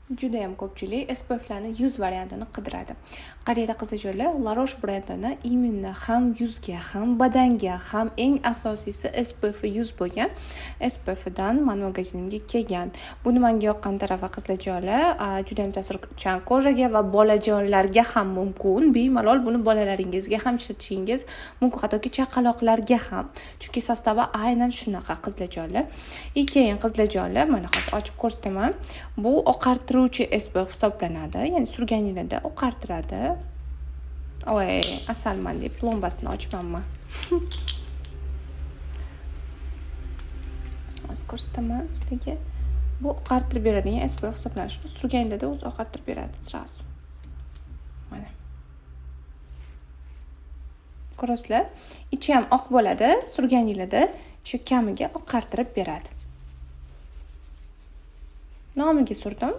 Judayam ko'pchilik SPFlarni yuz variantini qidiradi. Qaranglar, qizijonlar, La Roche brendini именно ham yuzga, ham badanga, ham eng asosiysi SPF 100 bo'lgan SPFdan mani magazinimga kelgan. Buni menga yoqqan tarafi, qizlarjonlar, judayam ta'sirchan кожа ga va bolajonlarga ham mumkin. Bemalol buni bolalaringizga ham ishlatishingiz mumkin, hattoki chaqaloqlarga ham. Chunki состав i aynan shunaqa, qizlarjonlar. И keyin, qizlarjonlar, mana hozir ochib ko'rsataman. Bu oqartiruvchi SPF hisoblanadi. Ya'ni surganinglarda oqartiradi. Oy, asalman deb plombasini ochmanman. Hozir ko'rsataman sizlarga. Bu oqartirib beradigan SPF hisoblanadi. Shuni surganinglarda o'zi oqartirib beradi сразу. Mana. Ko'rasizlar, ichi ham oq bo'ladi, surganinglarda shu kamiga oqartirib beradi. Nomiga surdim.